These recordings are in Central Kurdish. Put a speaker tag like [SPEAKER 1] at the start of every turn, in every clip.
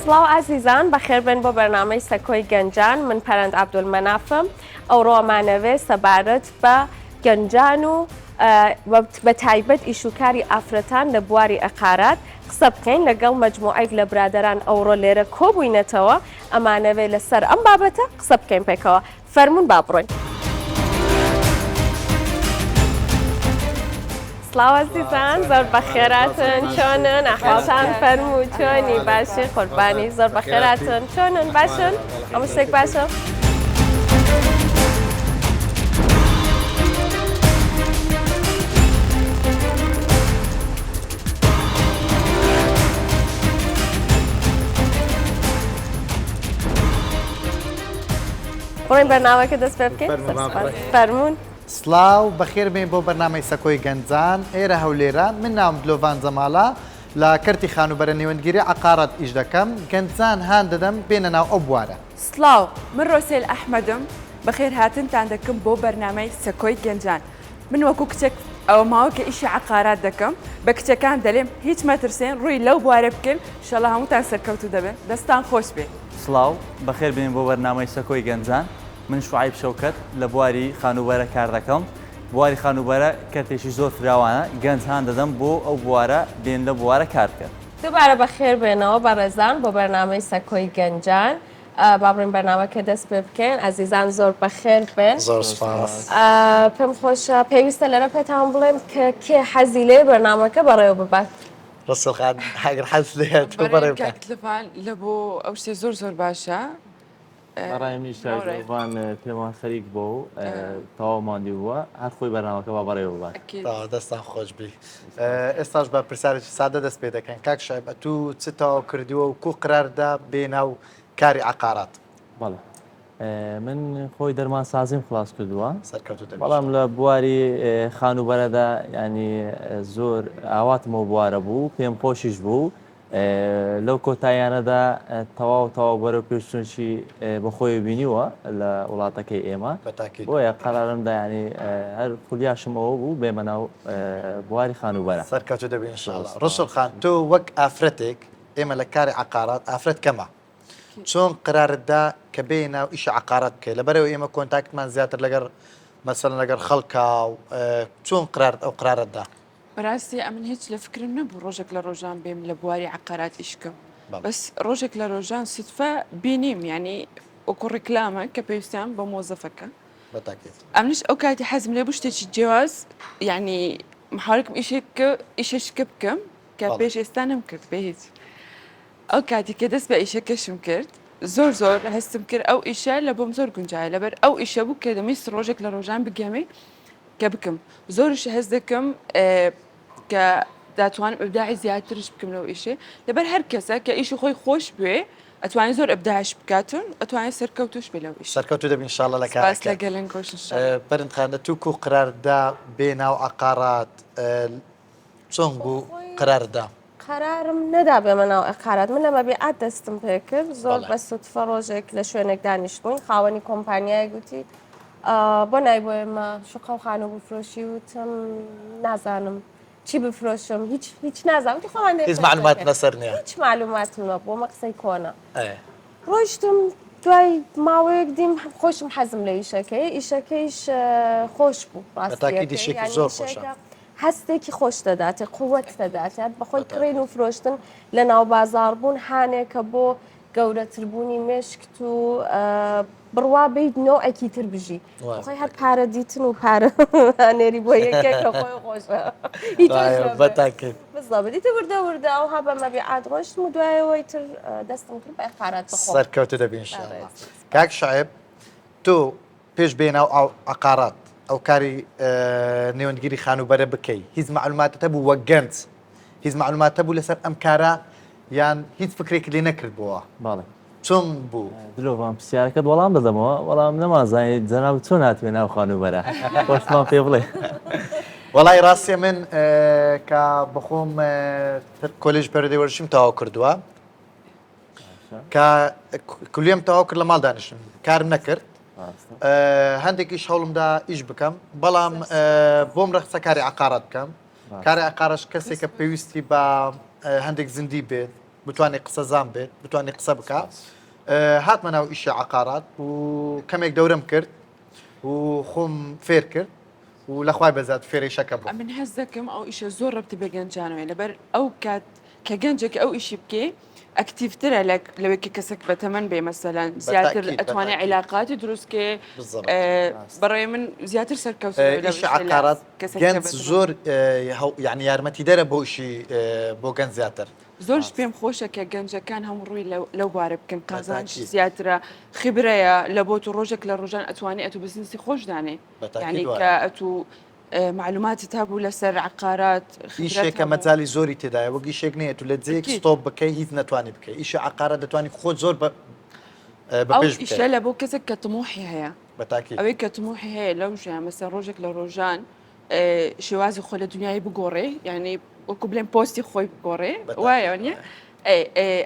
[SPEAKER 1] سڵاو ئازیزان بەخێربێن بۆ بەرنامەی سەکۆی گەنجان من پەرەند عەبدولمەنافم ئەوڕۆ ئەمانەوێ سەبارەت بە گەنجان و بە تایبەت ئیشوکاری ئافرەتان لە بواری عقارات قسە بکەین لەگەڵ مەجموعەیەک لە برادەران ئەوڕۆ لێرە کۆبووینەتەوە ئەمانەوێ لەسەر ئەم بابەتە قسە بکەین پێکەوە فەرموون با بڕۆین. سڵاو ئەزیزان زۆر بەخێراتن چۆنن ئەحواڵتان فەرموو چۆنی باشی قوربانی زۆر بەخێراتن چۆنن باشن هەموو شتێک باشە؟ بڕۆین بەرنامەکە دەست پێ بکەین فەرموون.
[SPEAKER 2] سڵاو، بەخێر بێن بۆ بەرنامەی سەکۆی گەنجان، ئێرە هەولێرە، من ناوم دلۆڤان جەمالە، لە کەرتی خانووبەرە نێوەندگیری عەقارات ئیش دەکەم، گەنجان هان دەدەم بێنە ناو ئەو بوارە.
[SPEAKER 3] سڵاو، من ڕۆسێل ئەحمەدم، بەخێرهاتنتان دەکەم بۆ بەرنامەی سەکۆی گەنجان، من وەکو کچێک ئەوە ماوە کە ئیشی عەقارات دەکەم، بە کچەکان دەلێم هیچ مەترسێن ڕووی لەو بوارە بکەن، ئیشەڵا هەمووتان سەرکەوتوو دەبن، دەستان خۆش بێ.
[SPEAKER 4] سڵاو، بەخێر بێن بۆ بەرنامەی سەکۆی گەنجان، من شوعەیب شەوکەت لە بواری خانووبەرە کار دەکەم، بواری خانووبەرە کەرتێکی زۆر فراوانە، گەنج هان دەدەم بۆ ئەو بوارە بێن لەو بوارە کار بکەن.
[SPEAKER 1] دووبارە بەخێر بێنەوە بەڕێزان بۆ بەرنامەی سەکۆی گەنجان با بڕۆین بەرنامەکە دەست پێ بکەین ئازیزان زۆر بەخێر بێن.
[SPEAKER 2] زۆر سوپاس.
[SPEAKER 1] پێم خۆشە پێویستە لێرە پێتان بڵێم کە کێ حەزی لێیە بەرنامەکە بەڕێوە ببات.
[SPEAKER 2] ڕسل خان ئەگەر حەز لێیە تۆ بەڕێ بکە.
[SPEAKER 3] کاک دلۆڤان لە بۆ ئەو شتێ زۆر زۆر باشە.
[SPEAKER 4] بەڕای منیش کاک دلۆڤان پێمان خەریک بووە و تەواو ماندوو بووە هەر خۆی بەرنامەکە با بەڕێوە ببات.
[SPEAKER 2] تەواو دەستان خۆش بی. ئێستاش بە پرسیارێکی سادە دەست پێ دەکەین کاک شعیب ئەتوو چ تەواو کردووە و کوو قرار دا بێ ناو کاری عەقارات؟
[SPEAKER 4] بەڵێ من خۆی دەرمانسازیم خلاص کردووە
[SPEAKER 2] سەرکەوتوو دەبی
[SPEAKER 4] بەڵام لە بواری خانووبەرەدا ینی زۆر ئاواتم ئەو بوارە بوو پێم خۆشیش بوو لەو کۆتاییانەدا تەواو تەواو بەرەو پێشچوونی بەخۆی بینیوە لە وڵاتەکەی ئێمە
[SPEAKER 2] بەتاکید
[SPEAKER 4] بۆیە قەرارم دا ینی هەر خولیاشم ئەوە بوو بێمە ناو بواری خانووبەرە.
[SPEAKER 2] سەرکەوتوو دەبی ان شاء اللە. ڕسول خان تۆ وەک ئافرەتێک ئێمە لە کاری عەقارات ئافرەت کەمە چۆن قرارت دا کە بێیە ناو ئیشی عەقارات بکەی لەبەرئەوەی ئێمە contact مان زیاتر لەگەر مەسەلەن لەگەر خەڵکا و چۆن قرارت ئەو قرارەت دا؟
[SPEAKER 3] بەراستی ئەمن هیچ لە فکرم نەبوو ڕۆژێک لە ڕۆژان بێم لە بواری عەقارات ئیش کەم بەس ڕۆژێک لە ڕۆژان سودفە بینیم یانی وەکو ڕیکلامە کە پێویستیان بە مۆزەفەکە ئەمنیش ئەو کاتی حەزم لێ بوو شتێکی جیاواز یانی محاولەکم ئیشێک ئیشێکە بکەم کە پێش ئێستا نەم کرد بێ هیچ ئەو کاتی کە دەست بە ئیشەکەشم کرد زۆر زۆر هەستم کرد ئەو ئیشە لە بۆم زۆر گونجایە لەبەر ئەو ئیشە بوو کە دەمویست ڕۆژێک لە ڕۆژان بگەمێ کە بکەم زۆرش هەست دەکەم کە داتوانم ئبداعی زیاترش بکەم لەو ئیشێ لەبەر هەر کەسە کە ئیشی خۆی خۆش بوێ ئەتوانێت زۆر ئبداعش بکاتون ئەتوانێت سەرکەوتوش بێ لەو ئیش
[SPEAKER 2] سەرکەوتوو دەبی ان شاء اللە لە
[SPEAKER 3] سپاس
[SPEAKER 2] کارەکەت.
[SPEAKER 3] لە گەلەن گۆش ان شاء اللە.
[SPEAKER 2] پەرند خان ئەتوو کوو قرار دا بێ ناو عەقارات چۆن بوو قرار دا؟
[SPEAKER 1] قەرارم نەدا بێمە ناو عقارات من لە مەبیعات دەستم پێکرد زۆر بە سوتفە ڕۆژێک لە شوێنێک دانیشتبووین خاوەنی کۆمپانیای گوتی بۆ نای بۆ ئێمە شوقە و خانوو بفرۆشی وتم نازانم چی بفرۆشم هیچ هیچ نازانم وتی خۆمان
[SPEAKER 2] هیچ معلومات لەسەر نییە
[SPEAKER 1] هیچ معلوماتم نەبوو ئەمە قسەی کۆنە ڕۆیشتم دوای ماوەیەک دیم خۆشم حەزم لە ئیشەکەی ئیشەکەیش خۆش بوو
[SPEAKER 2] ڕاستیەکەی زۆر خۆشە
[SPEAKER 1] هەستێکی خۆش دەداتێ، قوت دەداتێ، بەخۆی کڕین و فرۆشتن لە ناو بازاڕ بوون هانێکە بۆ گەورەتربوونی مێشکت و بڕوا بیت نەوعێکی تر بژی خۆی هەر پارە دیتن و پارە نێری بۆ یەکێکە خۆی خۆشە بزابێت ئیتر وردە وردە ئەوها بە مەبیعات ڕۆشتم و دوایەوەی تر دەستم کرد بە ئیقارات بخۆم.
[SPEAKER 2] سەرکەوتوو دەبی ان شاء اللە. کاک شعێب تۆ پێش بێ ناو عەقارات ئەو کاری نێوەندگیری خانووبەرە بکەی هیچ مەعلوماتت هەبوو وەک گەنج هیچ مەعلومات هەبوو لەسەر ئەم کارە یان هیچ فکرێکت لێ نەکردبووە
[SPEAKER 4] بەڵێ
[SPEAKER 2] چۆن بوو؟
[SPEAKER 4] دلۆڤان پرسیارەکەت وەڵام دەدەمەوە بەڵام نەمانزانی جەنابت چۆن هاتبێ ناو خانووبەرە خۆشتمان پێ بڵێ.
[SPEAKER 2] وەڵای ڕاستیە من کە بەخۆم کۆلێژ پەروەردەی وەرزشیم تەواو کردووە کە کولیەم تەواو کرد لە ماڵ دانیشتم کارم نەکرد هەندێکیش هەوڵمدا ئیش بکەم بەڵام بۆم ڕەخسە کاری عقارات بکەم کاری عقارش کەسێکە پێویستی بە هەندێک زیندی بێت. بتوانێت قسەزان بێت بتوانێت قسە بکە هاتمە ناو ئیشی عقارات و کەمێک دەورم کرد و خۆم فێر کرد و لە خوای بەزات فێرەی شەکە بووم.
[SPEAKER 3] ئەمن هەست دەکەم ئەو ئیشە زۆر ڕەبتی بە گەنجانەوەیە لەبەر ئەو کات کە گەنجێک ئەو ئیشی بکەی ئەکتیڤترە لە لەوەی کە کەسێک بەتەمەن بێ مەسەلەن زیاتر
[SPEAKER 2] بەتاکید
[SPEAKER 3] ئەتوانێ
[SPEAKER 2] بەتاکید
[SPEAKER 3] عیلاقاتی دروست کێ
[SPEAKER 2] بالضبط
[SPEAKER 3] بەڕێ من زیاتر سەرکەوتن دەبێ لەو
[SPEAKER 2] ئیشی
[SPEAKER 3] ئیشە لە
[SPEAKER 2] عەقارات
[SPEAKER 3] کەسێک کە
[SPEAKER 2] گەنج
[SPEAKER 3] بەتەمەن
[SPEAKER 2] زۆر یعنی یارمەتیدەرە بۆ ئیشی بۆ گەنج زیاتر.
[SPEAKER 3] زۆرش پێم خۆشە کە گەنجەکان هەموو ڕووی لەو بارە بکەن قازانج
[SPEAKER 2] بەتاکید.
[SPEAKER 3] زیاترە خیبرەیە لە بۆ تو ڕۆژێک لە ڕۆژان ئەتوانی ئەتو بزنسی خۆش دانێ
[SPEAKER 2] بەتاکید
[SPEAKER 3] یعنی
[SPEAKER 2] وایە.
[SPEAKER 3] کە ئەتو معلوماتت هەبوو لەسەر عقارات خبرەت
[SPEAKER 2] ئیشێکە
[SPEAKER 3] هەبوو.
[SPEAKER 2] مەجالی زۆری تێدایە وەک ئیشێک نییە تو لە جێیەک
[SPEAKER 3] ئەکید.
[SPEAKER 2] stop بکەی هیچ نەتوانی بکەی ئیشی عقارات دەتوانی خۆت زۆر بە بە
[SPEAKER 3] ئەو
[SPEAKER 2] پێش
[SPEAKER 3] ئیشە
[SPEAKER 2] بکەی
[SPEAKER 3] لە بۆ کەسێک کە تموحی هەیە
[SPEAKER 2] بەتاکید.
[SPEAKER 3] ئەوەی کە تموحی هەیە لەو ژیان مەسەن ڕۆژێک لە ڕۆژان شێوازی خۆی لە دنیای بگۆڕێ یعنی وەکو بلێن پۆستی خۆی بگۆڕێ وایە نیە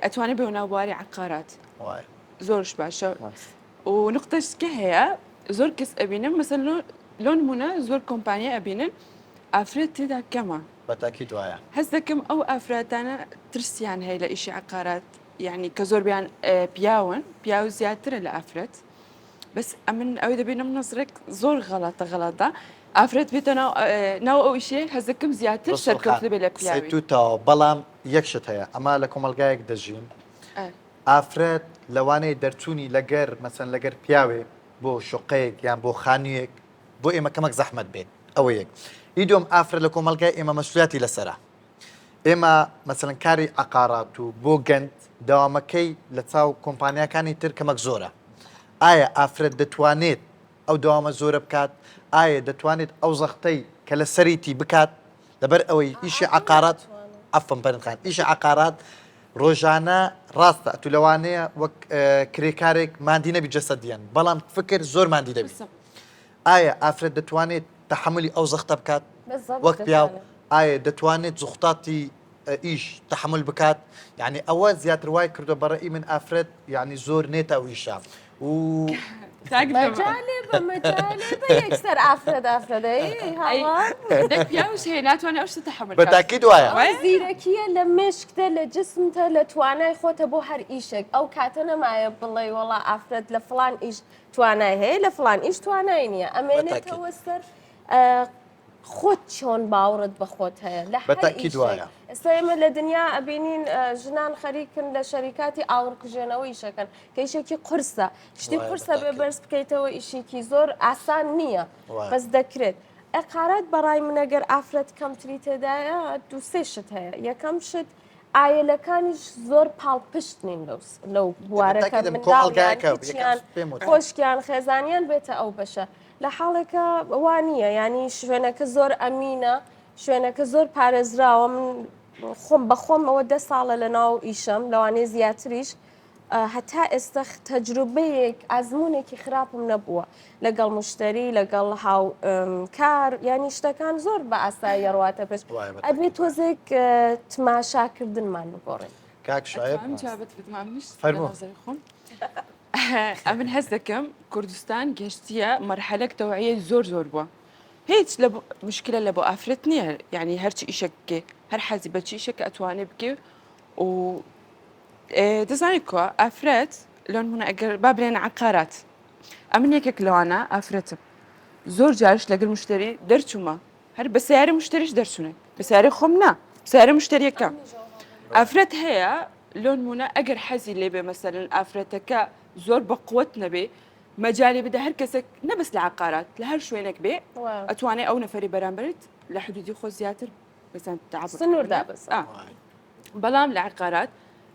[SPEAKER 3] ئەتوانێت بێ ناو بواری عقارات زۆرش باشە و نقطەشکە هەیە زۆر کەس ئەبینم مەسەن لۆ نمونە زۆر کۆمپانیا ئەبینن ئافرەت تێدا کەمە
[SPEAKER 2] بەتاکی دوایە
[SPEAKER 3] هەست دەکەم ئەو ئافرەتانە ترسیان هەیە لە ئیشی عقارات یعنی کە زۆربیان پیاون پیاو زیاترە لە ئافرەت بەس ئەمن ئەوەی دەبینم نەزرێک زۆر غەڵەتە غەڵەتە ئافرەت بێتە ناو ناو ئەو ئیشێ هەزەکەم زیاتر
[SPEAKER 2] ڕسوڵ
[SPEAKER 3] سەرکەوت
[SPEAKER 2] خان
[SPEAKER 3] دەبێت لە
[SPEAKER 2] قسەی
[SPEAKER 3] پیاوی
[SPEAKER 2] تو تەواو بەڵام یەک شت هەیە ئەمە لە کۆمەڵگایەک دەژین
[SPEAKER 3] ئە.
[SPEAKER 2] ئافرەت لەوانەیە دەرچوونی لەگەر مەسەن لەگەر پیاوێ بۆ شوقەیەک یان بۆ خانوویەک بۆ ئێمە کەمەک زەحمەت بێت ئەوە یەک ئی دووەم ئافرەت لە کۆمەڵگای ئێمە مەسولیاتی لەسەرە ئێمە مەسەلەن کاری عەقارات و بۆ گەند دەوامەکەی لە چاو کۆمپانیاکانی تر کەمەک زۆرە ئایا ئافرەت دەتوانێت ئەو دەوامە زۆرە بکات ئایا دەتوانێت ئەو زەختەی کە لە سەریتی بکات لەبەر ئەوەی ئیشی عەقارات عەفوەن پەرین خان ئیشی عەقارات ڕۆژانە ڕاستە ئەتو لەوانەیە وەک کرێکارێک ماندی نەبی جەسەدیان بەڵام فکر زۆر ماندی دەبی ئایا ئافرەت دەتوانێت تەحەمولی ئەو زەختە بکات وەک پیاو؟ ئایا دەتوانێت زوختاتی ئیش تەحەمول بکات؟ یعنی ئەوە زیاتر وای کردوە بە ڕەئی من ئافرەت یعنی زۆر نێتە ئەو ئیشە و
[SPEAKER 1] مەجالێ بە مەجالێ بە یەکسەر ئافرەت ئافرەت ئەی هاوار
[SPEAKER 3] دەک پیاوش هەیە ناتوانێت ئەو شتە تەحەمول بکات.
[SPEAKER 2] بەتاکید وایە.
[SPEAKER 1] ئەوە زیرەکییە لە مێشکتە لە جسمتە لە توانای خۆتە بۆ هەر ئیشێک ئەو کاتە نەمایە بڵێی وەڵا ئافرەت لە فڵان ئیش توانای هەیە لە فڵان ئیش توانای نییە ئەمێنێتەوە سەر خۆت چۆن باوەڕت بە خۆت هەیە لە
[SPEAKER 2] وایە
[SPEAKER 1] ئێستا ئێمە لە دنیا ئەبینین ژنان خەریکن لە شەریکاتی ئاوڕکژێنەوە ئیشەکەن کە ئیشێکی قورسە شتی قورسە بێ بەرز بکەیتەوە ئیشێکی زۆر ئاسان نییە بەس دەکرێت ئەقارات بەڕای منەگەر ئافرەت کەمتری تێدایە دووسێ شت هەیە یەکەم شت عایلەکانیش زۆر پاڵپشت نین لەو بوارە کە منداڵیان کچیان خۆشکیان خێزانیان بێتە ئەو بەشە لە حاڵێکە وا نییە ینی شوێنەکە زۆر ئەمینە شوێنەکە زۆر پارێزراوە من خۆم بەخۆمەوە دە ساڵە لە ناو ئیشەم لەوانەیە زیاتریش هەتا ئێستا تەجروبەیەک ئەزمونێکی خراپم نەبووە لەگەڵ مشتری لەگەڵ هاو کار ینی شتەکان زۆر بە ئاسایی ڕواتە پێش ئەبێ تۆزێک تماشاکردنمان بگۆڕێت
[SPEAKER 2] کاک شایب
[SPEAKER 3] فەرموو ئەمن هەست دەکەم کوردستان گەشتیە مەرحەلەک تەوعیە زۆر زۆر بووە هیچ لە مشکلە لە بۆ ئافرەت نییە یعنی هەرچی ئیشێک بکێ هەر حەزی بەچی ئیشێک ئەتوانێ بکێ و دەزانی کوا ئافرەت لۆنمونە ئەگەر با بلێن عقارات ئەمن یەکێک لەوانە ئافرەتم زۆر جارش لەگەل مشتری دەرچوومە هەر بە سیارە مشتریش دەرچوونێ بە سیارە خۆم نا سیارە مشتریەکە ئافرەت هەیە لۆنمونە ئەگەر حەزی لێبێ مەسەلەن ئافرەتەکە زۆر بە قوت نەبێ مەجای بدە هەر کەسێک نەبەس لە عقارات لە هەر شوێنێک بێ ئەتوانێ ئەو نەفەری بەرامبەرت لە حدودی خۆ زیاتر بەسەن
[SPEAKER 1] سنووردا بەس
[SPEAKER 3] بەڵام لە عقارات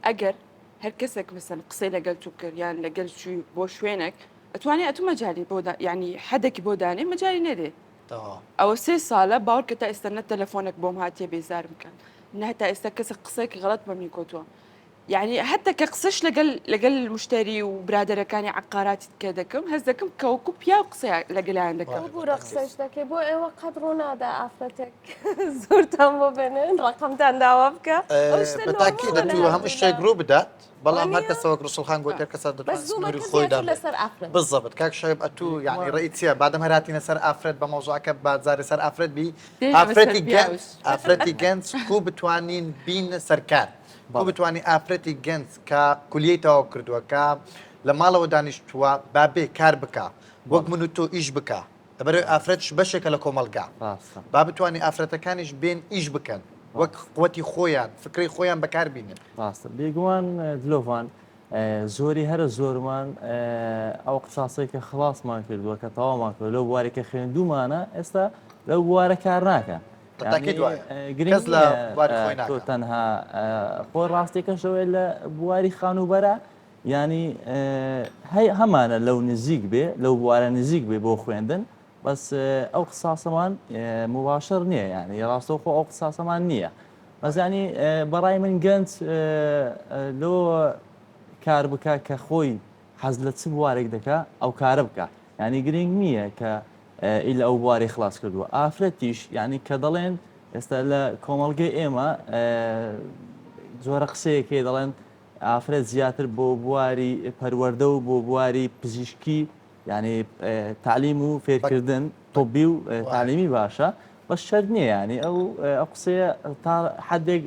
[SPEAKER 3] ئەگەر هەر کەسێک مەسەن قسەی لەگەل تو کرد یان لەگەل چووی بۆ شوێنێک ئەتوانێ ئەتو مەجالی بۆ یعنی حەدێکی بۆ دانێ مەجالی نەدێ ئەوە سێ ساڵە باوەڕکە تا ئێستا نە تەلەفۆنێک بۆم هاتیە بێزارم کات نە تا ئێستا کەسێک قسەیەکی غەڵەت بە منی کۆتووە یعنی حتا کە قسەش لەگەل لەگەل مشتری و برادەرەکانی عقاراتی کە دەکەم هەست دەکەم کە وەکو پیاو قسە لەگەلایان دەکەم
[SPEAKER 1] بورە قسەش دەکەی بۆ ئێوە قەت ڕوونادا ئافرەتێک زۆرتان بۆ بێنن ڕقمتان داوا بکە
[SPEAKER 2] بەتاکی دەتو هەموو شتێک ڕوو بدات بەڵام هەر کەسە وەک ڕسوڵ خان گوتی هەر کەسە دەتوانێت سنووری خۆی دابنێت
[SPEAKER 1] لەسەر ئافرەت
[SPEAKER 2] بالضبط کاک شعیب ئەتوو یعنی ڕەئی چییە بادەم هەر هاتینە سەر ئافرەت بە مەوزوعەکە با جارێ سەر ئافرەت بی
[SPEAKER 3] دێینەوە سەر
[SPEAKER 2] ئافرەتی گەنج
[SPEAKER 3] پیاوش.
[SPEAKER 2] ئافرەتی گەنج کو بتوانین بینە سەرکار. بۆ بتوانی ئافرەتی گەنج کە کولیەی تەواو کردووە کە لە ماڵەوە دانیشتووە با بێ کار بکا وەک من و تۆ ئیش بکا لەبەرئەوەی ئافرەتش بەشێکە لە کۆمەڵگا با بتوانی ئافرەتەکانیش بێن ئیش بکەن وەک قوتی خۆیان فکرەی خۆیان بەکار بینن.
[SPEAKER 4] ڕاستە بێگومان دلۆڤان زۆری هەرە زۆرمان ئەو قساسەی کە خڵاسمان کردووە کە تەواومان کردووە لەو بوارێک کە خوێندوومانە ئێستا لەو بوارە کار ناکە
[SPEAKER 2] بەتاکید وایە گرنگ کەس لە بواری خۆی
[SPEAKER 4] ناکا. تۆ تەنها خۆی ڕاستیەکەشەوەی لە بواری خانووبەرە یانی هەی هەمانە لەو نزیک بێ لەو بوارە نزیک بێ بۆ خوێندن بەس ئەو قساسەمان مباشر نییە یعنی ڕاستەوخۆ ئەو قساسەمان نییە بەس ینی بەڕای من گەنج لۆ کار بکە کە خۆی حەز لە چ بوارێک دەکا ئەو کارە بکە یعنی گرنگ نییە کە ئیلا ئەو بوارەی خلاص کردووە ئافرەتیش یعنی کە دەڵێن ئێستا لە کۆمەڵگەی ئێمە جۆرە قسەیەک هەیە دەڵێن ئافرەت زیاتر بۆ بواری پەروەردە و بۆ بواری پزیشکی یعنی تعلیم و فێرکردن طبی و تعلیمی باشە بەس شەرت نییە یعنی ئەو ئەو قسەیە تا حدێک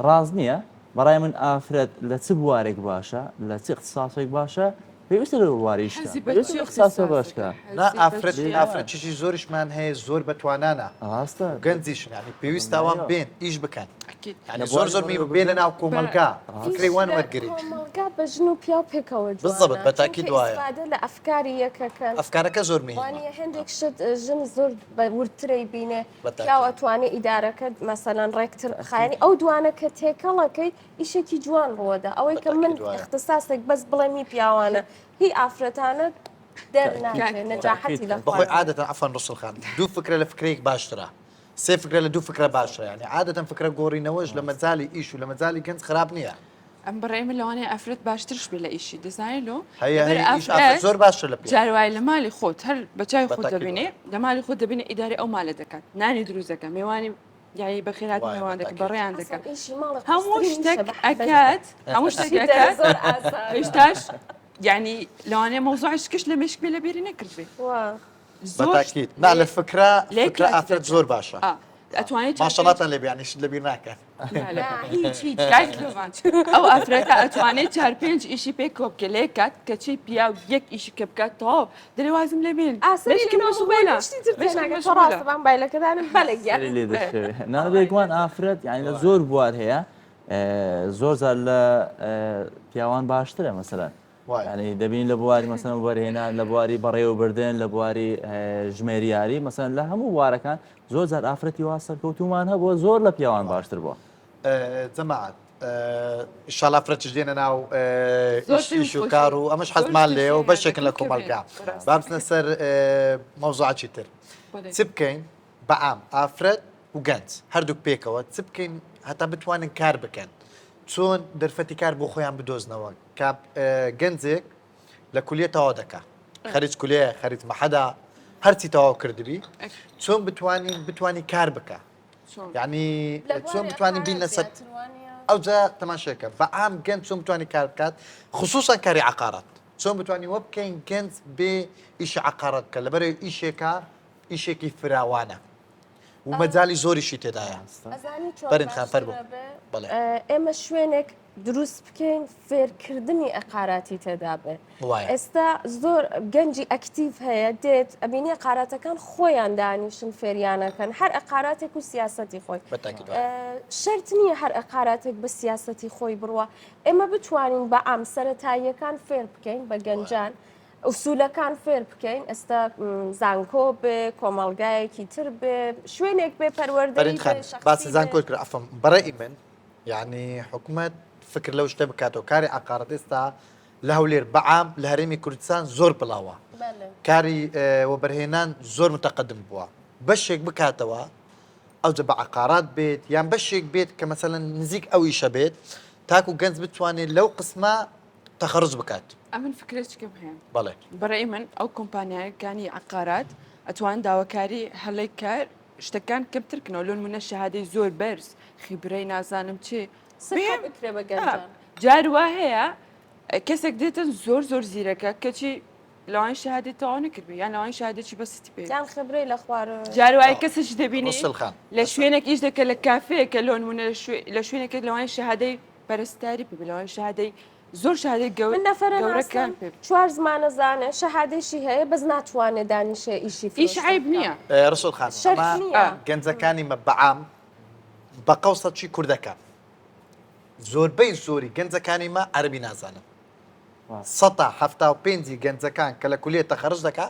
[SPEAKER 4] ڕاست نییە بەڕای من ئافرەت لە چ بوارێک باشە لە چ اختصاصێک باشە پێویستە لەو بوارەیش بکا.
[SPEAKER 3] حەزی بە
[SPEAKER 4] پێویستە
[SPEAKER 3] چ
[SPEAKER 4] لەو اختصاصە باش
[SPEAKER 3] اختصاصێکە؟
[SPEAKER 4] کا.
[SPEAKER 2] نا
[SPEAKER 3] حەزی بە
[SPEAKER 2] ئافرەت
[SPEAKER 3] چ؟
[SPEAKER 2] ئافرەت چیشی زۆریشمان هەیە زۆر بەتوانانە
[SPEAKER 4] ڕاستە
[SPEAKER 2] و گەنجیشن یانی پێویستە ئەوان
[SPEAKER 4] دڵنیایەوە.
[SPEAKER 2] بێن ئیش بکەن
[SPEAKER 3] ئەکید.
[SPEAKER 2] یانی
[SPEAKER 4] لە
[SPEAKER 2] زۆر
[SPEAKER 4] بواری
[SPEAKER 2] زۆر می بێنە
[SPEAKER 4] بەڕێوەبردن
[SPEAKER 2] ناو
[SPEAKER 1] بە
[SPEAKER 2] کۆمەڵگا
[SPEAKER 4] ڕاستە.
[SPEAKER 2] فکرەی
[SPEAKER 1] ئیش
[SPEAKER 2] وان
[SPEAKER 1] لە
[SPEAKER 2] وەرگرین.
[SPEAKER 1] کۆمەڵگا بە ژن و پیاو پێکەوە
[SPEAKER 2] بالضبط
[SPEAKER 1] جوانە
[SPEAKER 2] بە تاکید
[SPEAKER 1] چونکە
[SPEAKER 2] وایە.
[SPEAKER 1] ئیسفادە لە ئەفکاری یەکەکەن
[SPEAKER 2] ئەفکارەکە زۆر مهمە.
[SPEAKER 1] وانیە هێندێک شت ژن زۆر بە وردترەی بینێ
[SPEAKER 2] بە
[SPEAKER 1] پیاو
[SPEAKER 2] تاکید.
[SPEAKER 1] ئەتوانێ ئیدارەکە مەسەلەن ڕێکتر بخا
[SPEAKER 4] تاکید.
[SPEAKER 1] یانی ئەو دوانە کە تێکەڵەکەی ئیشێکی جوان ڕووەدا ئەوەی
[SPEAKER 2] بە
[SPEAKER 1] کە من
[SPEAKER 2] تاکید وایە.
[SPEAKER 1] ئیختساسێک بەس بڵێم هی پیاوانە هی ئافرەتانە
[SPEAKER 4] تاکید.
[SPEAKER 1] دەرناچێ نەجاحەتی
[SPEAKER 4] تاکید.
[SPEAKER 1] لە
[SPEAKER 2] بەخۆی
[SPEAKER 1] خوار دێ.
[SPEAKER 2] عادەتەن عەفوەن ڕسوڵ خان دوو فکرە لە فکرەیەک باشترە سێ فکرە لە دوو فکرە باشترە یانی عادەتەن فکرە گۆڕینەوەش لە
[SPEAKER 4] ڕاستە.
[SPEAKER 2] مەجالی ئیش و لە مەجالی گەنج خراپ نییە.
[SPEAKER 3] ئەم بەڕای من لەوانەیە ئافرەت باشترش بێ لە ئیشی دەزانی لۆ
[SPEAKER 2] هەیە
[SPEAKER 3] لەبەر
[SPEAKER 2] هەیە ئیش ئافرەت
[SPEAKER 3] ئافرەت
[SPEAKER 2] زۆر باشترە لە پیاو.
[SPEAKER 3] جار وایە لە مالی خۆت هەر بە چاوی
[SPEAKER 2] بە
[SPEAKER 3] خۆت
[SPEAKER 2] تاکید
[SPEAKER 3] دەبینێ
[SPEAKER 2] وایە.
[SPEAKER 3] لە مالی خۆت دەبینێ ئیدارەی ئەو مالە دەکات نانی دروست دەکات مێوانی یانی بەخێرهاتنی
[SPEAKER 2] وایە
[SPEAKER 3] مێوان
[SPEAKER 2] بە
[SPEAKER 3] دەکات
[SPEAKER 2] تاکید.
[SPEAKER 3] بەڕێیان
[SPEAKER 1] ئەسڵ
[SPEAKER 3] دەکات
[SPEAKER 1] ئیشی ماڵێ
[SPEAKER 3] هەموو
[SPEAKER 1] قورسترین ئیشە
[SPEAKER 3] شتێک
[SPEAKER 1] بە حەبەت.
[SPEAKER 3] ئەکات هەموو شتێک
[SPEAKER 1] چیتە
[SPEAKER 3] ئەکات
[SPEAKER 1] زۆر ئاسانە.
[SPEAKER 3] ئێستاش یانی لەوانەیە مەوزوعی کش لە مێشک بێ لە بیری نەکردبێ
[SPEAKER 1] وا.
[SPEAKER 2] بە
[SPEAKER 3] زۆر شت
[SPEAKER 2] تاکید نا
[SPEAKER 3] لێ
[SPEAKER 2] لە فکرە
[SPEAKER 3] لێ
[SPEAKER 2] فکرە
[SPEAKER 3] کات
[SPEAKER 2] ئافرەت
[SPEAKER 3] دەکات
[SPEAKER 2] زۆر باشە.
[SPEAKER 3] ئا ئەتوانێ چار پێنج
[SPEAKER 2] ماشەڵاتان لێ بێ یانی شت لە بیر ناکەن.
[SPEAKER 3] نا لا
[SPEAKER 1] نا هیچ هیچ
[SPEAKER 3] کاک لۆڤان ئەو ئافرەتە ئەتوانێت چار پێنج ئیشی پێکەوە بکە لە یەک کات کەچی پیاو یەک ئیشی کە بکات تەواو دەرێ وازم لێ بێن
[SPEAKER 1] ئاسەری
[SPEAKER 3] مێشکم
[SPEAKER 1] لەناو
[SPEAKER 3] مەشغولە
[SPEAKER 1] مۆبایل شتی تر
[SPEAKER 3] مێشکم
[SPEAKER 1] تێناگە تۆ
[SPEAKER 3] مەشغولە
[SPEAKER 1] ڕاستە بە مۆبایلەکەدانم بەلێ گیان
[SPEAKER 4] سەری لێ دەشێوێ نا بێگومان ئافرەت یانی لە زۆر بوار هەیە زۆر جار لە پیاوان باشترە مەسەلەن
[SPEAKER 2] وایە.
[SPEAKER 4] یانی دەبینین لە بواری مەسەلەن وەبەرهێنان لە بواری بەڕێوەبردن لە بواری ژمێریاری مەسەلەن لە هەموو بوارەکان زۆر جار ئافرەتی وا سەرکەوتومان هەبووە زۆر لە پیاوان باشتر بووە.
[SPEAKER 2] جەماعەت ئیشاڵا فرەتش دێنە ناو
[SPEAKER 3] زۆر
[SPEAKER 2] ئیش
[SPEAKER 3] پێم
[SPEAKER 2] ئیش و
[SPEAKER 3] خۆشە
[SPEAKER 2] کار و ئەمەش
[SPEAKER 3] زۆر
[SPEAKER 2] حەزمان
[SPEAKER 3] شتی
[SPEAKER 2] لێیە و
[SPEAKER 3] هەیە
[SPEAKER 2] بەشێکن لە
[SPEAKER 3] دەکەم کە بێن
[SPEAKER 2] کۆمەڵگا
[SPEAKER 3] بەڕاستی
[SPEAKER 2] با بچنە سەر مەوزوعەکی تر
[SPEAKER 3] بەڵێ.
[SPEAKER 2] چ بکەین بە عام ئافرەت و گەنج هەردووک پێکەوە چ بکەین هەتا بتوانن کار بکەن چۆن دەرفەتی کار بۆ خۆیان بدۆزنەوە کە گەنجێک لە کولیە تەواو دەکا خەریج کولیە خەریج مەحەدا هەرچی تەواو کردبی چۆن بتوانین بتوانی کار بکە یعنی چۆن بتوانین بین لەسەر ئەوجا تەماشێکە بە عام گەنج چۆن بتوانی کار بکات خصوصا کاری عقارات چۆن بتوانین وە بکەین گەنج بێ ئیشی عقارات بکە لەبەرەوەی ئیشێکە ئیشێکی فراوانە و مەجالی زۆریشی تێدایە.
[SPEAKER 1] ئەزانی چۆن
[SPEAKER 2] بەرین خان فەرموو.
[SPEAKER 1] باشترە بێ؟
[SPEAKER 2] بەڵێ.
[SPEAKER 1] ئێمە شوێنێک دروست بکەین فێرکردنی ئەقاراتی تێدا بێ.
[SPEAKER 2] وایە.
[SPEAKER 1] ئێستا زۆر گەنجی ئەکتیڤ هەیە دێت ئەبینی ئەقاراتەکان خۆیان دانیشن فێریانەکەن هەر ئەقاراتێک و سیاسەتی خۆی.
[SPEAKER 2] بە تاکید وایە.
[SPEAKER 1] شەرت نییە هەر ئەقاراتێک بە سیاسەتی خۆی بڕوا. ئێمە بتوانین بە عام سەرەتاییەکان فێر بکەین بە گەنجان. ئوسولەکان فێر بکەین ئێستا زانکۆ بێ کۆمەڵگایەکی تر بێ شوێنێک بێ پەروەردەی
[SPEAKER 2] بەرین خان
[SPEAKER 1] بێ شەخسی
[SPEAKER 2] باسی
[SPEAKER 1] بێ.
[SPEAKER 2] زانکۆت کرد عەفوەن بەڕەئی من یعنی حکومەت فکر لەو شتە بکاتەوە کاری عەقارەت ئێستا لە هەولێر بەعام لە هەرێمی کوردستان زۆر بڵاوە
[SPEAKER 1] بەلێ.
[SPEAKER 2] کاری وەبەرهێنان زۆر متەقەدم بووە بەشێک بکاتەوە ئەوجە بە عەقارات بێت یان بەشێک بێت کە مەسەلەن نزیک ئەو ئیشە بێت تاکو گەنج بتوانێت لەو قسمە تەخەروج بکات.
[SPEAKER 3] ئەمن فکرەچکم هەیە.
[SPEAKER 2] بەڵێ.
[SPEAKER 3] بەڕەئی من ئەو کۆمپانیایەکانی عەقارات ئەتوان داواکاری هەلەی کار شتەکان کەمتر کنەوە لۆنمونە شەهادەی زۆر بەرز خیبرەی نازانم چی
[SPEAKER 1] سەرکە بکرێ بە گەنجان.
[SPEAKER 3] جار وا هەیە کەسێک دێتن زۆر زۆر زیرەکە کەچی لەوان شەهادەی تەواو نەکردبێ یان لەوان شەهادەکی بەسیتی پێ
[SPEAKER 1] یان خبرەی لە خوارەوە.
[SPEAKER 3] جار وایە کەسێکی دەبینی
[SPEAKER 2] ڕسل خان
[SPEAKER 3] لە شوێنێک ئیش دەکە لە کافەیەکە لۆنمونە لە شوێنێکە لەوان شەهادەی. پەرستاری پێ بێ لەوانەیە شەهادەی زۆر شەهادەی گەور
[SPEAKER 1] من نەفەرە
[SPEAKER 3] گەورەکان
[SPEAKER 1] ناسم
[SPEAKER 3] پێ بێ.
[SPEAKER 1] چوار زمانە زانێ شەهادەیشی هەیە بەس ناتوانێ دانیشێ ئیشی
[SPEAKER 3] ئیش
[SPEAKER 1] فرۆشتن
[SPEAKER 3] عەیب
[SPEAKER 1] بکا
[SPEAKER 3] نییە.
[SPEAKER 2] ڕسوڵ خان
[SPEAKER 1] شەرت
[SPEAKER 2] ئەمە
[SPEAKER 1] نییە.
[SPEAKER 2] گەنجەکانی مە بەعام بە قەوسە چی کوردەکان زۆربەی زۆری گەنجەکانی مە عەرەبی نازانن سەتا 75 ی گەنجەکان کە لە کولیە تەخەرج دەکا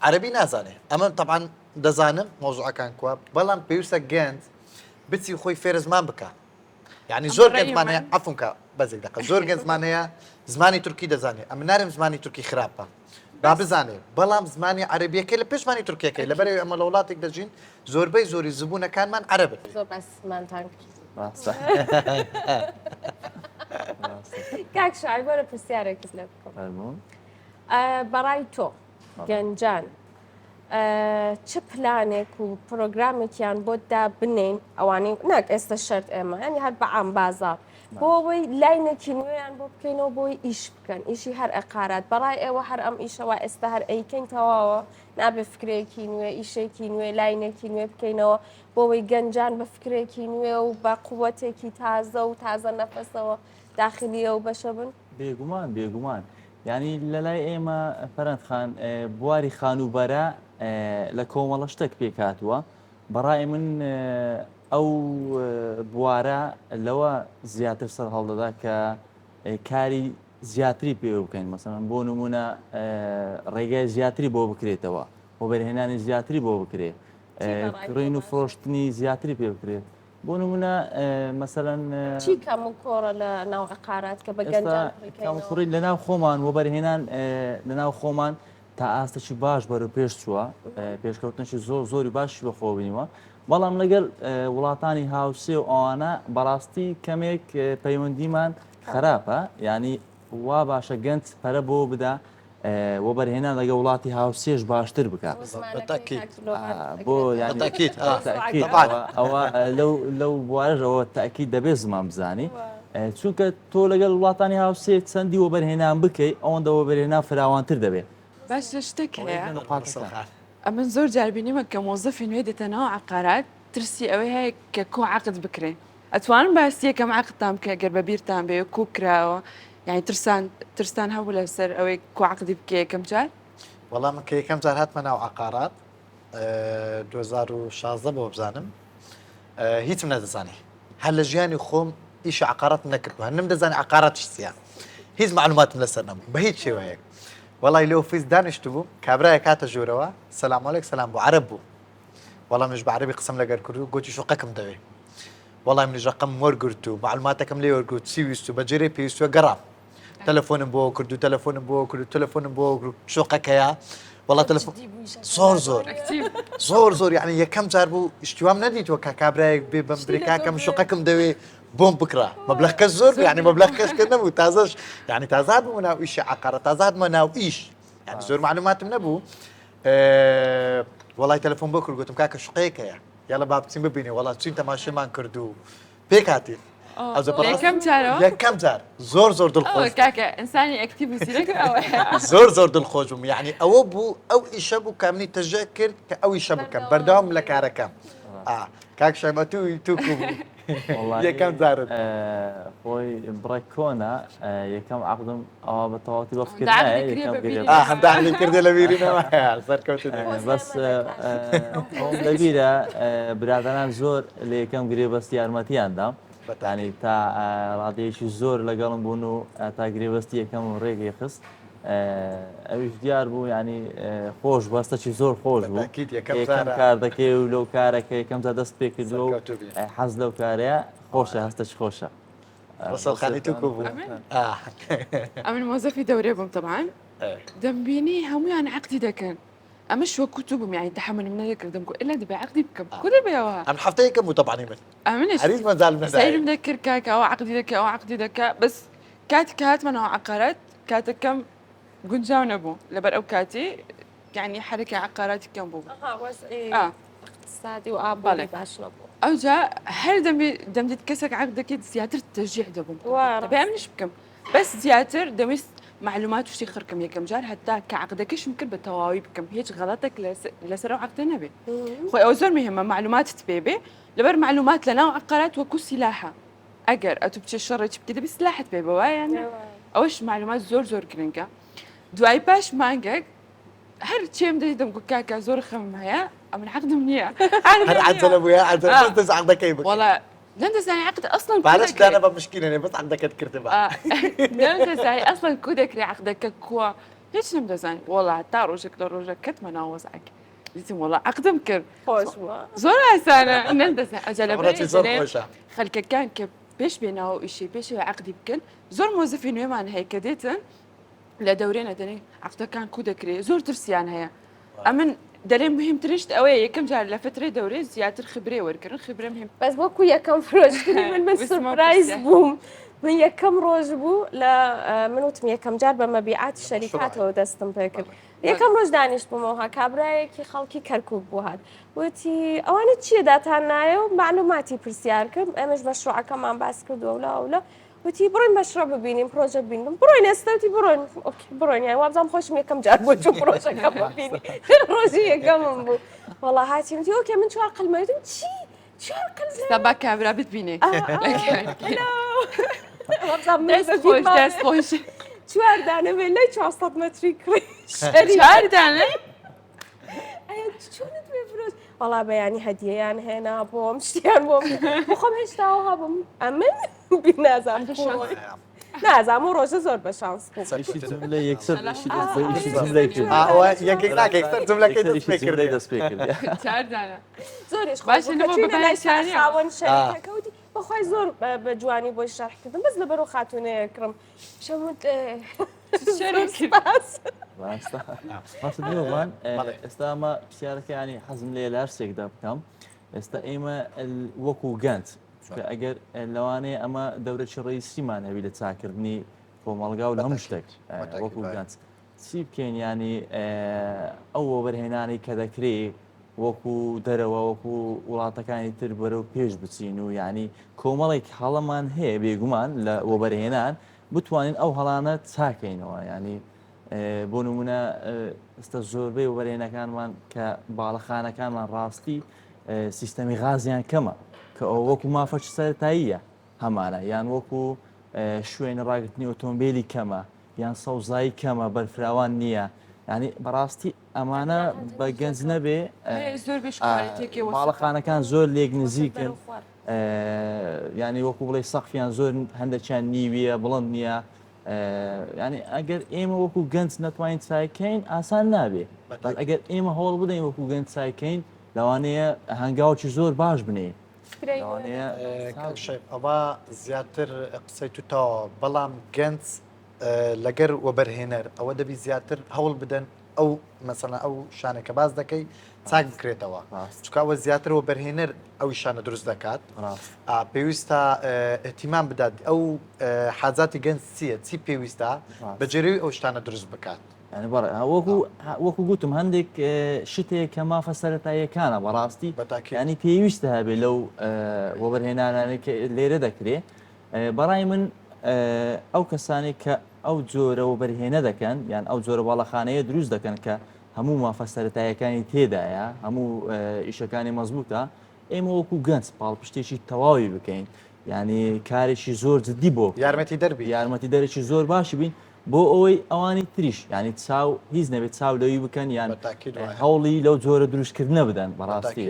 [SPEAKER 2] عەرەبی نازانێ ئەمە تەبعەن دەزانم مەوزوعەکان کوا بەڵام پێویستە گەنج بچی خۆی فێرە زمان بکا یعنی زۆر گەنجمان هەیە عەفوم کە بەزێک دەقە زۆر گەنجمان هەیە زمانی تورکی دەزانێ ئەمن نارێم زمانی تورکی خراپە با بزانێ بەڵام زمانی عەرەبیەکەی لە پێش زمانی تورکیەکەی لەبەرەوەی ئەمە لە وڵاتێک دەژین زۆربەی زۆری زبونەکانمان عەرەبن.
[SPEAKER 1] زۆر باسی زمانتان کرد.
[SPEAKER 4] ڕاستە.
[SPEAKER 1] کاک شعیب وەرە پرسیارێکت لێ بکەم.
[SPEAKER 4] فەرموو.
[SPEAKER 1] بەڕای تۆ گەنجان چ پلانێک و پرۆگرامێکیان بۆ دابنێین ئەوانەی ناک ئێستا شەرت ئێمە ینی هەر بە عام بازاڕ بۆ ئەوەی لاینێکی نوێیان بۆ بکەینەوە بۆی ئیش بکەن ئیشی هەر ئەقارات بەڕای ئێوە هەر ئەم ئیشەوە ئێستا هەر ئەیکەین تەواوە نابێ فکرێکی نوێ ئیشێکی نوێ لاینێکی نوێ بکەینەوە بۆ ئەوەی گەنجان بە فکرێکی نوێ و بە قوتێکی تازە و تازە نەفەسەوە داخلی ئەو بەشە بن؟
[SPEAKER 4] بێگومان بێگومان یانی لەلای ئێمە فەرەند خان بواری خانووبەرە لە کۆمەڵە شتێک پێکهاتووە بەڕای من ئەو بوارە لەوە زیاتر سەر هەڵدەدا کە کاری زیاتری پێوە بکەین مەسەن بۆ نمونە ڕێگای زیاتری بۆ بکرێتەوە وەبەرهێنانی زیاتری بۆ بکرێ کڕین و فرۆشتنی زیاتری پێ بکرێت بۆ نمونە مەسەلەن
[SPEAKER 1] چی کەم و کۆڕە لە ناو عقارات کە بە گەنجان
[SPEAKER 4] کەم و کوڕی لە ناو خۆمان وەبەرهێنان لە ناو خۆمان تا ئاستێکی باش بەرەو پێش چووە پێشکەوتنێکی زۆر زۆری باشی بەخۆ بینیوە بەڵام لەگەڵ وڵاتانی هاوسێ و ئەوانە بەڕاستی کەمێک پەیوەندیمان خراپە ینی وا باشە گەنج پەرە بۆ بدا وەبەرهێنان لەگە وڵاتی هاوسێش باشتر بکات بۆ ئەوە لەو بوارەوە تاکید دەبێت زمان بزانی چونکە تۆ لەگەڵ وڵاتانی هاوسێ چەندی وەبەرهێنان بکەی ئەوەندە وەبەرهێنان فراوانتر دەبێت.
[SPEAKER 3] باشە شتێک هەیە ئەمن زۆر جار بینیمە کە مۆزەفی نوێ دێتە ناو عەقارات ترسی ئەوەی هەیە کە کۆ عەقد بکرێ ئەتوانم باسی یەکەم عەقدتان بکە گەر بە بیرتان بێ کو کراوە یانی ترسان ترستان هەبوو لەسەر ئەوەی کو عەقدی بکە یەکەم جار؟
[SPEAKER 2] وەڵا من کە یەکەم جار هاتمە ناو عەقارات 2016 بۆ بزانم هیچم نەدەزانی هەر لە ژیانی خۆم ئیشی عقاراتم نەکردووە هەر نەمدەزانی عقارات چیە هیچ معلوماتم لەسەر نەبوو بە هیچ شێوەیەک وەڵای لە ئۆفیس دانیشتبووم کابرایەک هاتە ژوورەوە سەلام عەلەیک سەلام بوو عەرەب بوو وەڵا منیش بە عەرەبی قسەم لەگەر کرد و گوتی شوقەکم دەوێ وەڵای منیش ڕقم وەرگرت و معلوماتەکەم لێ وەرگرت چی ویست و بە جێرەی پێویستوە گەڕام تەلەفۆنم بۆ کرد و تەلەفۆنم بۆ کرد و تەلەفۆنم بۆ کرد شوقەکەیە وەڵا تەلەفۆن زۆر زۆر زۆر زۆر یعنی یەکەم جار بوو شتیوام نەدیتوە کە کابرایەک بێ بەم برێ کاکەم شوقەکەم دەوێ بۆم بکڕە مەبلەغکە زۆر بوو یعنی مەبلەغکەش کە نەبوو تازەش یعنی تازە هاتبوومە ناو ئیشی عەقارە تازە هاتمە ناو ئیش یعنی زۆر معلوماتم نەبوو وەڵای تەلەفۆن بۆ کرد گوتم کاکە شوقەیەک هەیە یاڵە با بچین ببینێ وەڵا چین تەماشێمان کرد و پێک هاتین ئەوجا بەڕاست
[SPEAKER 3] یەکەم جارەوە
[SPEAKER 2] یەکەم جار زۆر زۆر دڵخۆش
[SPEAKER 3] ئەوە کاکە ئینسانی ئەکتیڤ و زیرەک ئەوەیە
[SPEAKER 2] زۆر زۆر دڵخۆش بووم یعنی ئەوە بوو ئەو ئیشە بوو کە منی تەشجیع کرد کە ئەو ئیشە بکەم بەردەوام لە کارەکەم ئا کاک شەمە تو تو کو بوو یەکەم جارت
[SPEAKER 4] خۆی بڕێک کۆنە یەکەم عەقدم ئەوە بە تەواوەتی بە فکر
[SPEAKER 2] هەندانی کردێ لە بیری سەرکەوتن
[SPEAKER 4] بەس لەبیرە برادەران زۆر لە یەکەم گرێبەست یارمەتیان دام بەتانی تا ڕادەیەکی زۆر لەگەڵم بوون و تا گرێبەستی یەکەم و ڕێگەی خست ئەویش دیار بوو ینی خۆش بەستەکی زۆر خۆش بوو یەکەم کار دەکەی و لەو کارەکە یەکەم جار دەست پێ کردو حەز لەو کارەیە خۆشە هەستەکی خۆشە.
[SPEAKER 2] ڕەسەڵ خانی تو کو بوو؟
[SPEAKER 3] ئەمن مۆزەفی دەورێ بووم تەبعەن دەمبینی هەمویان عەقدی دەکەن ئەمەش وەکو تو بووم یانی تەحەمولم نەدەکرد دەمگوت ئیلا دەبێ عەقدی بکەم کو دەبێ ئەوها
[SPEAKER 2] ئەم هەفتە یەکەم بوو تەبعەنی من
[SPEAKER 3] ئەمنش
[SPEAKER 2] هەریز مەجالم نەدایە
[SPEAKER 3] سەیرم دەکرد کاکە ئەوە عەقدی دەکا ئەوە عەقدی دەکا بەس کاتی کە هاتمە ناو عەقارات کاتەکەم گونجاو نەبوو لەبەر ئەو کاتی یعنی حەرەکەی عەقاراتی کەم بوو
[SPEAKER 1] ئەها وەزعی
[SPEAKER 3] ئا
[SPEAKER 1] اقتصادی و ئابووری
[SPEAKER 3] بەڵێ
[SPEAKER 1] باش نەبوو
[SPEAKER 3] ئەوجا هەر دەمی دەمدیت کەسێک عەقد دەکەیت زیاتر تەشجیع دەبووم
[SPEAKER 1] وا
[SPEAKER 3] دەبێ ئەمنیش بکەم بەس زیاتر دەمویست معلومات و شتی خڕکەم یەکەم جار هەتا کە عەقدەکەشم کرد بە تەواوی بکەم هیچ غەڵەتێک لەسەر ئەو عەقدە نەبێ خۆی ئەوە زۆر مهمە معلوماتت پێ بێ لەبەر معلومات لەناو عەقارات وەکو سیلاحە. ئەگەر ئەتو بچێ شەڕێکی بکەی دەبی سلاحت پێ بە وایە یان نا؟ ئەوەش معلومات زۆر زۆر گرنگە دوای پاش مانگێک هەر چێم دەی دەم گوت کاکە زۆر خەمم هەیە ئەمن عەقدم نییە
[SPEAKER 2] هەر عەجەلە بووە عەجەلە بەس دەست عەقدەکەی بکەی
[SPEAKER 3] وەڵا نەمدەزانی عەقد ئەسڵەن کو
[SPEAKER 2] پارەش
[SPEAKER 3] دەکرێ
[SPEAKER 2] دانە بە مشکینە نێ بەس عەقدەکەت کردبا
[SPEAKER 3] نەمدەزانی ئەسڵەن کو دەکرێ عەقدەکە کووە هیچ نەمدەزانی وەڵا تا ڕۆژێک لە ڕۆژە کەتمە ناو وەزعەکە دیتم وەڵا عەقدم کرد
[SPEAKER 1] خۆش بووە
[SPEAKER 3] زۆر ئاسانە نەمدەزانی ئەجا لەبەر
[SPEAKER 2] ڕەتی زۆر
[SPEAKER 3] ئەی
[SPEAKER 2] خۆشە
[SPEAKER 3] خەلکەکان کە پێش بێ ناو ئیشی پێشەوە عەقدی بکەن زۆر مۆزەفی نوێمان هەیە کە دێتن لە دەورێنە دەرێ عەقدەکان کو دەکرێ زۆر ترسیان هەیە ئەمن دەرێ مهمترین شت ئەوەیە یەکەم جار لە فترەی دەورێ زیاتر خبرێ وەرگرن خبرە مهم
[SPEAKER 1] بەس وەکو یەکەم فرۆشتنی من من
[SPEAKER 3] ویستم
[SPEAKER 1] سورپرایز
[SPEAKER 3] پرسیار.
[SPEAKER 1] بووم من یەکەم ڕۆژ بوو لە من وتم یەکەم جار بە مەبیعاتی شەریکاتەوە دەستم پێکرد یەکەم ڕۆژ دانیشتبوومەوە ها کابرایەکی خەڵکی کەرکوک بوو هات وتی ئەوانە چییە داتان نایە و معلوماتی پرسیار کرد ئێمەش مەشروعەکەمان باس کردووە و لا و وتی بڕۆین مەشروع ببینین پرۆژە ببینین بڕۆین ئێستا وتی بڕۆین okay بڕۆین یان وابزانم خۆشم یەکەم جار بۆ چوو پرۆژەکە ببینی ڕۆژی یەکەمم بوو وەڵا هاتیم وتی okay من چوار قلمە وتم چی چوار قلمە
[SPEAKER 3] ئێستا با کابرا بتبینێ
[SPEAKER 1] وابزانم من
[SPEAKER 3] دەست خۆش دەست خۆش
[SPEAKER 1] چوار دانە بێ لای 400 مەتری کڕی شەری
[SPEAKER 3] چوار دانە
[SPEAKER 1] ئەی چۆنت پێ فرۆشت وەڵا بەیانی هەدیەیان هێنا بۆم شتیان بۆم بخۆم هێشتا هەبم ئەمن نازانم نازانم و ڕۆژە زۆر بە شانس بوو
[SPEAKER 4] ئیشی جملە یەکسەر ئیشی دەست بە ئیشی جملەی کرد
[SPEAKER 2] ئەوە یەکێک ناکە یەکسەر جملەکەی دەست
[SPEAKER 4] ئیشی
[SPEAKER 2] پێ
[SPEAKER 4] جملەی
[SPEAKER 2] کرد
[SPEAKER 4] دەست پێ کرد
[SPEAKER 3] چوار دانە
[SPEAKER 1] زۆریش خۆش
[SPEAKER 3] باشە
[SPEAKER 1] بوو کە
[SPEAKER 3] نەبوو
[SPEAKER 1] چووینە
[SPEAKER 3] بە
[SPEAKER 1] لای
[SPEAKER 3] بایشانیە.
[SPEAKER 1] خاوەن شەریکەکە وتی بەخوای زۆر بە جوانی بۆی شەرح کردم بەس لەبەر ئەو خاتوونەیە کڕم شەم وت
[SPEAKER 3] شەرح کرد.
[SPEAKER 1] سپاس
[SPEAKER 4] ڕاستە ڕاستە درۆمان ئێستا ئەمە پرسیارەکە ینی حەزم لێ لە هەر شتێکدا بکەم ئێستا ئێمە وەکو گەنج چونکە ئەگەر لەوانەیە ئەمە دەورەکی ڕئیسیمان هەبی لە چاکردنی کۆمەڵگا و لە هەموو شتێک وەکو گەنج چی بکەین ینی ئەو وەبەرهێنانی کە دەکرێ وەکو دەرەوە وەکو وڵاتەکانی تر بەرەو پێش بچین و یعنی کۆمەڵێک هەڵەمان هەیە بێگومان لە وەبەرهێنان بتوانین ئەو هەڵانە چاکەینەوە ینی بۆ نمونە ئێستا زۆربەی وەبەرهێنەکانمان کە باڵەخانەکانمان ڕاستی سیستەمی غازیان کەمە کە ئەوە وەکو مافەکی سەرەتاییە هەمانە یان وەکو شوێنی ڕاگرتنی ئۆتۆمبیلی کەمە یان سەوزایی کەمە بەرفراوان نییە ینی بەڕاستی ئەمانە بە گەنج نەبێ باڵەخانەکان زۆر لێک نزیکن ینی وەکو بڵێ سەقفیان زۆر هەندێکیان نیویە بڵند نییە ینی ئەگەر ئێمە وەکو گەنج نەتوانین چایکەین ئاسان نابێ ئەگەر ئێمە هەوڵ بدەین وەکو گەنج چایکەین لەوانەیە هەنگاوکی زۆر باش بنێ
[SPEAKER 2] ئەوە زیاتر قسەی تو تەواوە بەڵام گەنج لەگەر وەبەرهێنەر ئەوە دەبی زیاتر هەوڵ بدەن ئەو مەسەلەن ئەو شانە کە باس دەکەی چاک بکرێتەوە چونکە ئەوە زیاتر وەبەرهێنەر ئەو شانە دروست دەکات پێویستە احتیمان بدات ئەو حاجاتی گەنج چییە چی پێویستە بە جێرەوی ئەو شتانە دروست بکات
[SPEAKER 4] وەکو وەکو گوتم هەندێک شتێک کە مافە سەتاییەکانە بەڕاستی ینی پێویستە هەبێ لەو وەبەرهێنانانەی کە لێرە دەکرێ بەڕای من ئەو کەسانەی کە ئەو جۆرە وەبەرهێنە دەکەن یان ئەو جۆرە باڵەخانەیە دروست دەکەن کە هەموو مافە سەتایەکانی تێدایە هەموو ئیشەکانی مەزبوتە ئێمە وەکو گەنج پاڵپشتێکی تەواوی بکەین ینی کارێکی زۆر جددی بۆ
[SPEAKER 2] یارمەتی دەربی
[SPEAKER 4] یارمەتی دەرێکی زۆر باشی بین بۆ ئەوەی ئەوانی تریش ینی چاو هیچ نەبێت چاو لەوی بکەن یان هەوڵی لەو جۆرە دروستکردنە بدەن بەڕاستی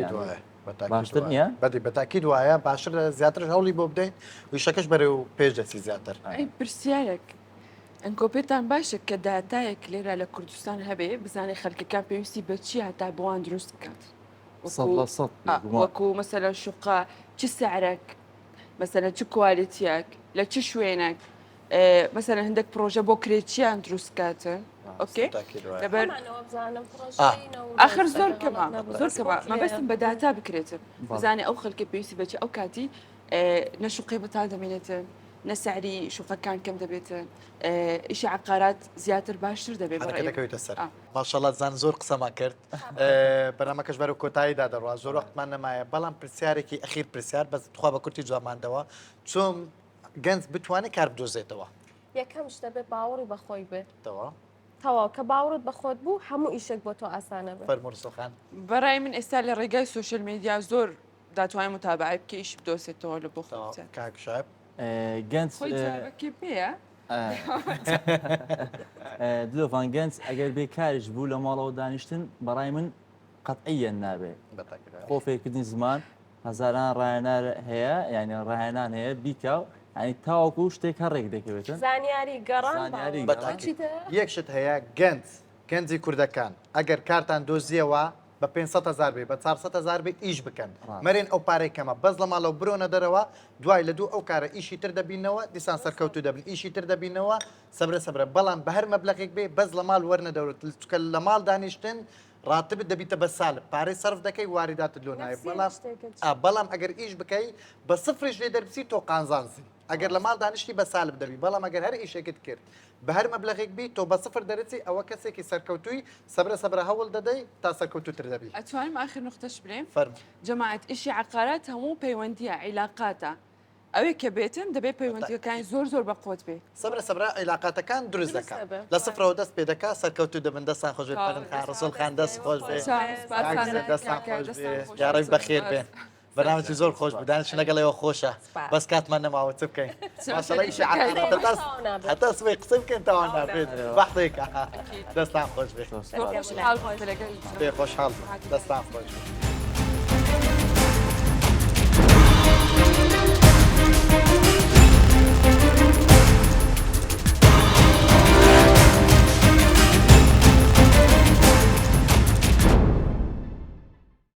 [SPEAKER 4] باشتر نییە؟
[SPEAKER 2] بەدی بەتاکید وایە باشتر زیاتر هەوڵی بۆ بدەین ویشەکەش بەرەو پێش دەچی زیاتر.
[SPEAKER 3] ئەی پرسیارێک ئەنکۆ پێتان باشە کە داتایەک لێرە لە کوردستان هەبێ بزانێ خەلکەکان پێویستی بە چیە هەتا بۆوان دروست بکات
[SPEAKER 4] سەد لە سەد بێگومان.
[SPEAKER 3] وەکو مەسەلەن شوقە چ سعرێک مەسەلەن چ کوالیتیەک لە چ شوێنێک مەسەلەن هەندێک پرۆژە بۆ کرێچیان دروست کاتن okay لەبەر ئاخر زۆر کەمە زۆر کەمە مەبەستم بە داتا بکرێتن بزانێ ئەو خەلکە پێویستی بەچی ئەو کاتی نە شوقەی بەتال دەمێنێتن نە سعری شوقەکان کەم دەبێتن ئیشی عقارات زیاتر باشتر دەبێت
[SPEAKER 2] دەکەوێتە سەر ماشەڵا زان زۆر قسەمان کرد بەرنامەکەش بەرەو کۆتاییدا دەڕوا زۆر وەختمان نەمایە بەڵام پرسیارێکی ئەخیر پرسیار بەس تخوا بە کورتی جوابماندەوە چۆن گەنج بتوانێت کار بدۆزێتەوە؟
[SPEAKER 1] یەکەم شت دەبێت باوەڕی بە خۆی بێت.
[SPEAKER 2] تەواو.
[SPEAKER 1] تەواو کە باوەڕت بە خۆت بوو هەموو ئیشێک بۆ تۆ ئاسانە بێت.
[SPEAKER 2] فەرموو ڕسڵ خان.
[SPEAKER 3] بەڕای من ئێستا لە ڕێگای social media زۆر داتوانێت متابەعەی بکەی ئیش بدۆزێتەوە لە بۆ خۆی.
[SPEAKER 2] تەواو کاک شایب.
[SPEAKER 4] گەنج
[SPEAKER 3] خۆی جوابەکەی پێیە.
[SPEAKER 4] دلۆڤان گەنج ئەگەر بێکاریش بوو لە ماڵەوە دانیشتن بەڕای من قەتعیەن نابێ خۆ فێرکردنی زمان هەزاران ڕایەنار هەیە یعنی ڕاهێنان هەیە بیکە و ینی تاوەکو شتێک هەر ڕێک دەکەوێتن
[SPEAKER 1] زانیاری گەڕان
[SPEAKER 4] زانیاری
[SPEAKER 1] باوە.
[SPEAKER 4] گەڕان.
[SPEAKER 1] چی دە؟
[SPEAKER 2] یەک شت هەیە گەنج گەنجی کوردەکان ئەگەر کارتان دۆزیەوە بە 500 هەزار بێ بە 400 هەزار بێ ئیش بکەن
[SPEAKER 4] ڕاست.
[SPEAKER 2] مەرێن ئەو پارەی کەمە بەس لە ماڵەوە برۆنە دەرەوە دوای لە دوو ئەو کارە ئیشی تر دەبینەوە دیسان سەرکەوتوو دەبن ئیشی تر دەبینەوە سەبرە سەبرە بەڵام بە هەر مەبلەغێک بێ بەس لە ماڵ وەرنە دەورە چونکە لە ماڵ دانیشتن ڕاتبت دەبیتە بە سالب پارەی سەرف دەکەی واریداتت لۆ نایە
[SPEAKER 1] نەفسیەت
[SPEAKER 2] بەڵام
[SPEAKER 1] شتێکە چی؟
[SPEAKER 2] ئا بەڵام ئەگەر ئیش بکەی بە سفریش لێ دەربچی تۆ قانزانزی ئەگەر لە ماڵ دانیشتی بە سالب دەبی بەڵام ئەگەر هەر ئیشێکت کرد بە هەر مەبلەغێک بی تۆ بە سفر دەرچی ئەوە کەسێکی سەرکەوتووی سەبرە سەبرە هەوڵ دەدەی تا سەرکەوتووتر دەبی.
[SPEAKER 3] ئەتوانم ئاخر نوختەش بلێم؟
[SPEAKER 2] فەرموو.
[SPEAKER 3] جەماعەت ئیشی عەقارات هەموو پەیوەندیە عیلاقاتە ئەوێ کە بێتن دەبێ پەیوەندیەکانی زۆر زۆر بە قوت بێ.
[SPEAKER 2] سەبرە سەبرە عیلاقاتەکان دروست
[SPEAKER 1] دروست
[SPEAKER 2] دەکا
[SPEAKER 1] دەبێ.
[SPEAKER 2] لە سفرەوە دەست پێ دەکا سەرکەوتوو دەبن دەستان خۆش بێ پەرین خان ڕەسوڵ خان دەست خۆش بێ کاک زێد دەستان خۆش بێ یاڕەبی بەخێر بێن بەرنامەکی زۆر خۆش بوو دانیشتن لەگەڵ ئێوە خۆشە بەس کاتمان نەماوە چ بکەین ماشەڵڵا ئیشی عەقاراتە تا هەتا سبەی قسە بکەین تەواو نابێت بەحثێکە دەستان خۆش بێ
[SPEAKER 3] زۆر خۆشحاڵ بووم لەگەڵ
[SPEAKER 2] پێ خۆشحاڵ بووم دەستان خۆش بێ.